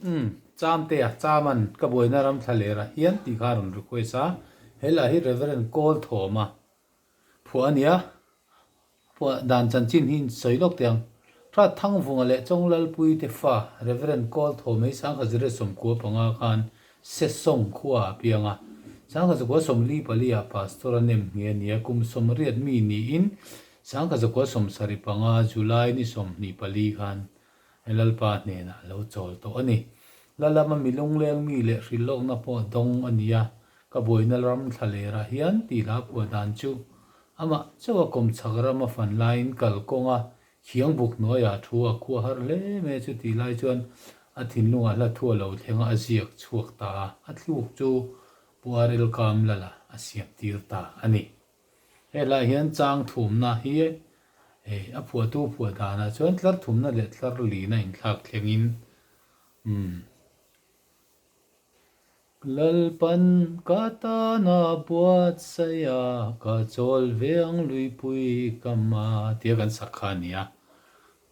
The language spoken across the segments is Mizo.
Umm, Chamtea, Chaman, ka buaina ram thla lerah hian tih kha a rawn request a, he lah hi Reverend Kawlthawma phuah a nia, phuah dan chanchin hi sawi lawk teh ang. Hrat Thangvunga leh Chawnglalpui te fa Rev. Kawlthawm hi 1995 khan Sesawng khuaah a piang a, 1944 ah Pastor a nem nghe a ni a, kum 80 mi niin 1975 July ni 24 khan Lalpa hnenah a lo chawl tawh a ni. La lama mi lungleng mi leh hrilhlawkna pawh dawng a ni a, ka buaina ram thla lerah hian tih hla phuah dan chu amah chauh a kawmchhak rama fan laiin kalkawnga Khiang buk hnuaiah thu a khua har hle mai a, chutih lai chuan a thinlungah hla thu a lo thleng a, a ziak chhuak ta a, a thluk chu Pu Arel Kamlala a siam tir ta a ni. Helaiah hian chang thumna hi a phuahtu phuah danah chuan tlar thumna leh tlar lina inthlak thlengin umm. Lalpan ka tana buatsaih a, ka chawl ve ang luipui ka ma tia kan sak kha a ni a.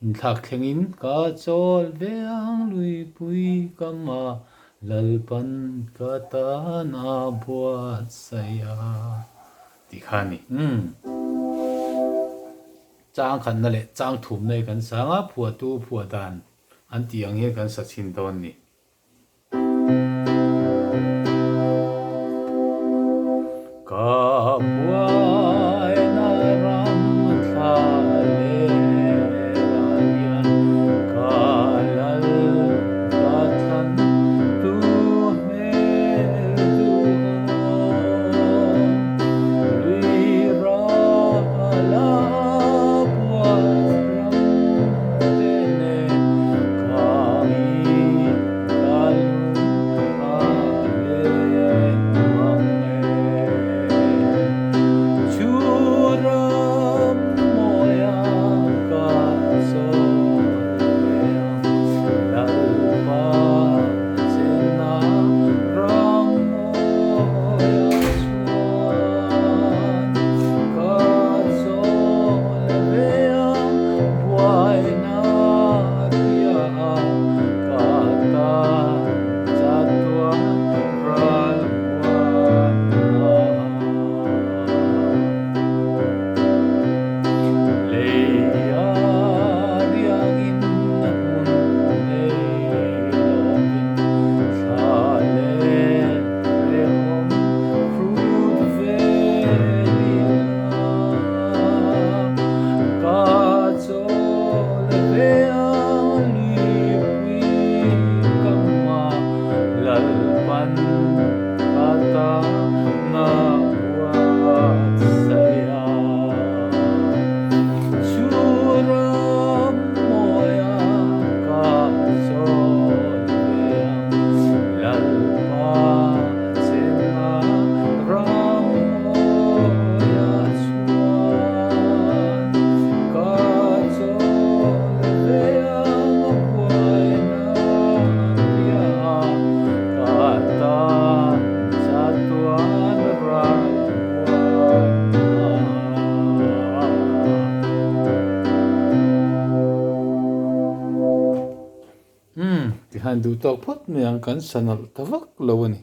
Inthlak thlengin ka chawl ve ang luipui ka ma, Lalpan ka tana buatsaih a tih kha a ni. Umm. Chang khatna leh chang thumna hi kan sang a, phuahtu phuah dan an tih ang hian kan sa chhin dawn a ni. Ka buaina ram thla lerah hian ka lal ka thlan tu hmel duhawm lui rala buat ram te nen ka mi Ka tan chatuan ral huan a. Lei a riangin a hmun nei lovin thla leh hrehawm hrut vel ila. Ka chawl ve ang luipui ka hma Lalpan ka tana buatsaih a. Chu ram mawia ka chawl ve ang Lalpa chena ram mawia chuan ka chawl ve ang buaina piah ka tan chatuan ral huan a. Umm, tihian duh tawk phawt mai ang kan sa nalh ta vak lo a ni.